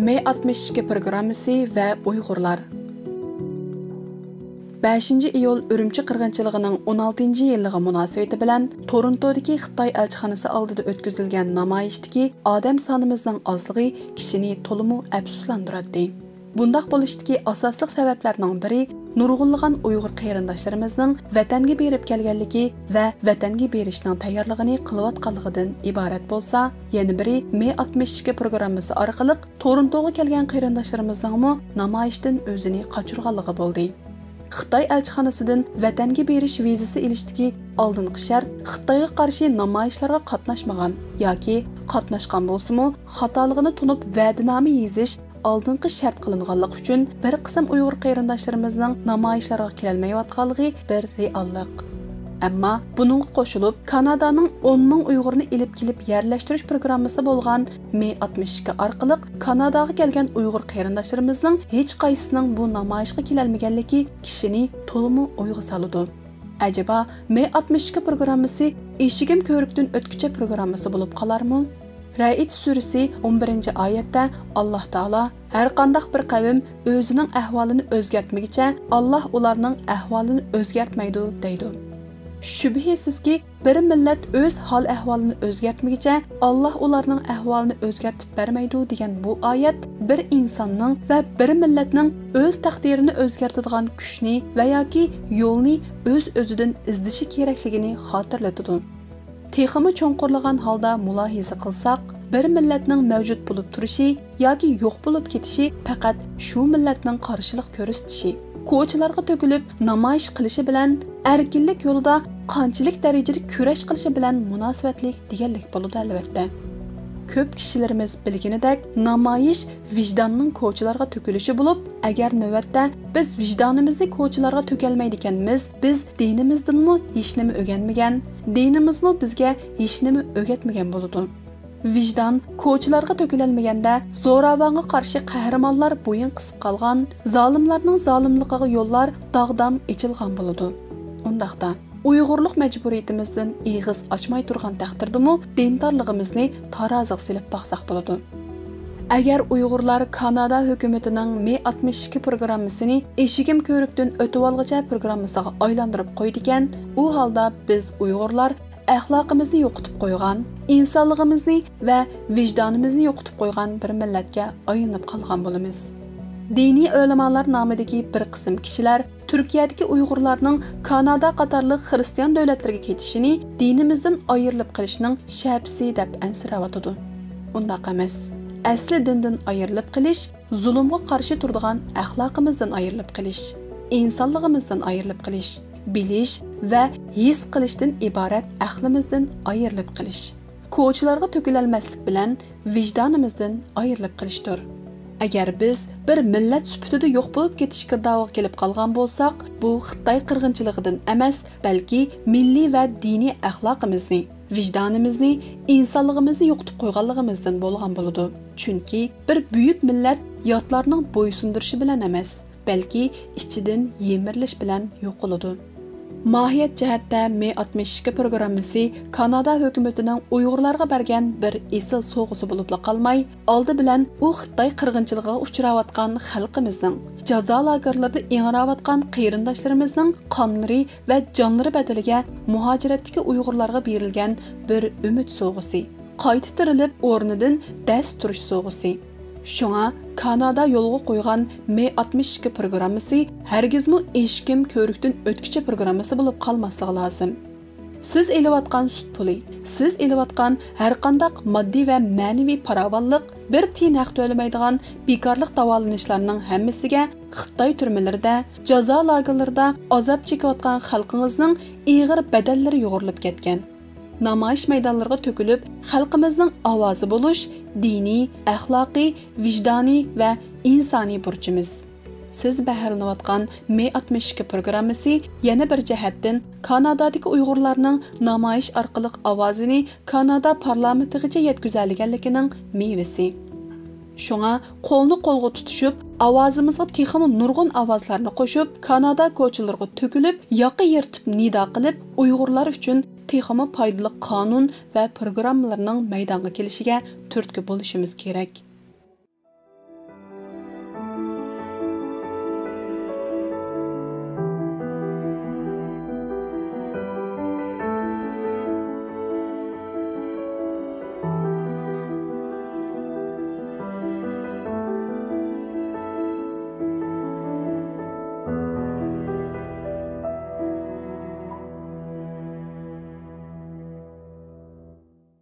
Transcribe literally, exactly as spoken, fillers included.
مې ئاتمىش ئىككى پروگراممىسى ۋە ئۇيغۇرلار. بەشىنچى ئىيۇل ئۈرۈمچى قىرغىنچىلىقىنىڭ ئون ئالتىنچى يىللىقى مۇناسىۋىتى بىلەن تورونتودىكى خىتاي ئەلچىخانىسى ئالدىدا ئۆتكۈزۈلگەن نامايىشتىكى ئادەم سانىمىزنىڭ ئازلىقى كىشىنى تولىمۇ ئەپسۇسلاندۇراتتى. بۇنداق بولۇشتىكى ئاساسلىق سەۋەبلەرنىڭ بىرى، نۇرغۇنلىغان ئۇيغۇر قېرىنداشلىرىمىزنىڭ ۋەتەنگە بېرىپ كەلگەنلىكى ۋە ۋەتەنگە بېرىشنىڭ تەييارلىقىنى قىلىۋاتقانلىقىدىن ئىبارەت بولسا، يەنە بىرى، مې ئاتمىش ئىككى پروگراممىسى ئارقىلىق تورونتوغا كەلگەن قېرىنداشلىرىمىزنىڭمۇ نامايىشتىن ئۆزىنى قاچۇرغانلىقى بولدى. خىتاي ئەلچىخانىسىدىن ۋەتەنگە بېرىش ۋىزىسى ئېلىشتىكى ئالدىنقى شەرت خىتايغا قارشى نامايىشلارغا قاتناشمىغان ياكى قاتناشقان بولسىمۇ، خاتالىقىنى تونۇپ، ۋەدىنامە يېزىش ئالدىنقى شەرت قىلىنغانلىقى ئۈچۈن، بىر قىسىم ئۇيغۇر قېرىنداشلىرىمىزنىڭ نامايىشلارغا كېلەلمەيۋاتقانلىقى بىر رېئاللىق. ئەمما بۇنىڭغا قوشۇلۇپ، كانادانىڭ ئون مىڭ ئۇيغۇرنى ئېلىپ كېلىپ يەرلەشتۈرۈش پروگراممىسى بولغان مې ئاتمىش ئىككى ئارقىلىق كاناداغا كەلگەن ئۇيغۇر قېرىنداشلىرىمىزنىڭ ھېچقايسىسىنىڭ بۇ نامايىشقا كېلەلمىگەنلىكى كىشىنى تولىمۇ ئويغا سالىدۇ. ئەجەبا، مې ئاتمىش ئىككى پروگراممىسى ئېشىكىم كۆۋرۈكتىن ئۆتكۈچە پروگراممىسى بولۇپ قالارمۇ؟ رەئىد سۈرىسى ئون بىرىنچى ئايەتتە ئاللاھ تائالا، ھەرقانداق بىر قەۋم ئۆزىنىڭ ئەھۋالىنى ئۆزگەرتمىگىچە، ئاللاھ ئۇلارنىڭ ئەھۋالىنى ئۆزگەرتمەيدۇ، دەيدۇ. شۈبھىسىزكى، بىر مىللەت ئۆز ھال-ئەھۋالىنى ئۆزگەرتمىگىچە، ئاللاھ ئۇلارنىڭ ئەھۋالىنى ئۆزگەرتىپ بەرمەيدۇ، دېگەن بۇ ئايەت بىر ئىنساننىڭ ۋە بىر مىللەتنىڭ ئۆز تەقدىرىنى ئۆزگەرتىدىغان كۈچنى ۋە ياكى يولنى ئۆز-ئۆزىدىن ئىزدىشى كېرەكلىكىنى خاتىرىلىتىدۇ. تېخىمۇ چوڭقۇرلىغان ھالدا مۇلاھىزە قىلساق، بىر مىللەتنىڭ مەۋجۇت بولۇپ تۇرۇشى ياكى يوق بولۇپ كېتىشى پەقەت شۇ مىللەتنىڭ قارشىلىق كۆرسىتىشى. كوچىلارغا تۆكۈلۈپ نامايىش قىلىشى بىلەن، ئەركىنلىك يولىدا قانچىلىك دەرىجىدە كۈرەش قىلىشى بىلەن مۇناسىۋەتلىك دېگەنلىك بولىدۇ، ئەلۋەتتە. كۆپ كىشىلىرىمىز بىلگىنىدەك، نامايىش ۋىجداننىڭ كوچىلارغا تۆكۈلۈشى بولۇپ، ئەگەر نۆۋەتتە بىز ۋىجدانىمىزنى كوچىلارغا تۆكەلمەيدىكەنمىز، بىز دىنىمىزدىنمۇ ھېچنېمە ئۆگەنمىگەن، دىنىمىزمۇ بىزگە ھېچنېمە ئۆگەتمىگەن بولىدۇ. ۋىجدان كوچىلارغا تۆكۈلەلمىگەندە، زوراۋانغا قارشى قەھرىمانلار بويۇن قىسىپ قالغان، زالىملارنىڭ زالىملىقىغا يوللار داغدام ئېچىلغان بولىدۇ. ئۇنداقتا، ئۇيغۇرلۇق مەجبۇرىيىتىمىزدىن ئېغىز ئاچماي تۇرغان تەقدىردىمۇ، دىندارلىقىمىزنى تارازىغا سېلىپ باقساق بولىدۇ. ئەگەر ئۇيغۇرلار كانادا ھۆكۈمىتىنىڭ مې ئاتمىش ئىككى پروگراممىسىنى ئېشىكىم كۆۋرۈكتىن ئۆتۈۋالغۇچە پروگراممىسىغا ئايلاندۇرۇپ قويىدىكەن، ئۇ ھالدا بىز ئۇيغۇرلار ئەخلاقىمىزنى يوقىتىپ قويغان، ئىنسانلىقىمىزنى ۋە ۋىجدانىمىزنى يوقىتىپ قويغان بىر مىللەتكە ئايلىنىپ قالغان بولىمىز. دىنىي ئۆلىمالار نامىدىكى بىر قىسىم كىشىلەر تۈركىيەدىكى ئۇيغۇرلارنىڭ كانادا قاتارلىق خىرىستىيان دۆلەتلىرىگە كېتىشىنى دىنىمىزدىن ئايرىلىپ قېلىشنىڭ شەپىسى دەپ ئەنسىرەۋاتىدۇ. ئۇنداق ئەمەس. ئەسلى دىندىن ئايرىلىپ قېلىش، زۇلۇمغا قارشى تۇرىدىغان ئەخلاقىمىزدىن ئايرىلىپ قېلىش، ئىنسانلىقىمىزدىن ئايرىلىپ قېلىش، بىلىش ۋە ھېس قىلىشتىن ئىبارەت ئەقلىمىزدىن ئايرىلىپ قېلىش. كوچىلارغا تۆكۈلەلمەسلىك بىلەن ۋىجدانىمىزدىن ئايرىلىپ قېلىشتۇر. ئەگەر بىز بىر مىللەت سۈپىتىدە يوق بولۇپ كېتىش گىردابىغا كېلىپ قالغان بولساق، بۇ خىتاي قىرغىنچىلىقىدىن ئەمەس، بەلكى مىللىي ۋە دىنىي ئەخلاقىمىزنى، ۋىجدانىمىزنى، ئىنسانلىقىمىزنى يوقىتىپ قويغانلىقىمىزدىن بولغان بولىدۇ. چۈنكى بىر بۈيۈك مىللەت ياتلارنىڭ بويسۇندۇرۇشى بىلەن ئەمەس، بەلكى ئىچىدىن يىمىرىلىش بىلەن يوقىلىدۇ. ماھىيەت جەھەتتە مې ئاتمىش ئىككى پروگراممىسى كانادا ھۆكۈمىتىنىڭ ئۇيغۇرلارغا بەرگەن بىر ئېسىل سوۋغىسى بولۇپلا قالماي، ئالدى بىلەن ئۇ خىتاي قىرغىنچىلىقىغا ئۇچراۋاتقان خەلقىمىزنىڭ، جازا لاگېرلىرىدا ئىڭراۋاتقان قېرىنداشلىرىمىزنىڭ قانلىرى ۋە جانلىرى بەدىلىگە مۇھاجىرەتتىكى ئۇيغۇرلارغا بېرىلگەن بىر ئۈمىد سوۋغىسى، قايتا تىرىلىپ ئورنىدىن دەس تۇرۇش سوۋغىسى. شۇڭا كانادا يولغا قويغان مې ئاتمىش ئىككى پروگراممىسى ھەرگىزمۇ ئېشىكىم كۆۋرۈكتىن ئۆتكۈچە پروگراممىسى بولۇپ قالماسلىقى لازىم. سىز ئېلىۋاتقان سۈت پۇلى، سىز ئېلىۋاتقان ھەرقانداق ماددىي ۋە مەنىۋى پاراۋانلىق، بىر تىيىن ھەق تۆلىمەيدىغان بىكارلىق داۋالىنىشلارنىڭ ھەممىسىگە خىتاي تۈرمىلىرىدە، جازا لاگېرلىرىدا ئازاب چېكىۋاتقان خەلقىڭىزنىڭ ئېغىر بەدەللىرى يۇغۇرۇلۇپ كەتكەن. نامايىش مەيدانلىرىغا تۆكۈلۈپ، خەلقىمىزنىڭ ئاۋازى بولۇش دىنىي، ئەخلاقىي، ۋىجدانىي ۋە ئىنسانىي بۇرچىمىز. سىز بەھرىلىنىۋاتقان مې ئاتمىش ئىككى پروگراممىسى يەنە بىر جەھەتتىن كانادادىكى ئۇيغۇرلارنىڭ نامايىش ئارقىلىق ئاۋازىنى كانادا پارلامېنتىغىچە يەتكۈزەلىگەنلىكىنىڭ مېۋىسى. شۇڭا قولنى قولغا تۇتۇشۇپ، ئاۋازىمىزغا تېخىمۇ نۇرغۇن ئاۋازلارنى قوشۇپ، كانادا كوچىلىرىغا تۆكۈلۈپ، ياقا يىرتىپ نىدا قىلىپ، ئۇيغۇرلار ئۈچۈن تېخىمۇ پايدىلىق قانۇن ۋە پروگراممىلارنىڭ مەيدانغا كېلىشىگە تۈرتكە بولۇشىمىز كېرەك.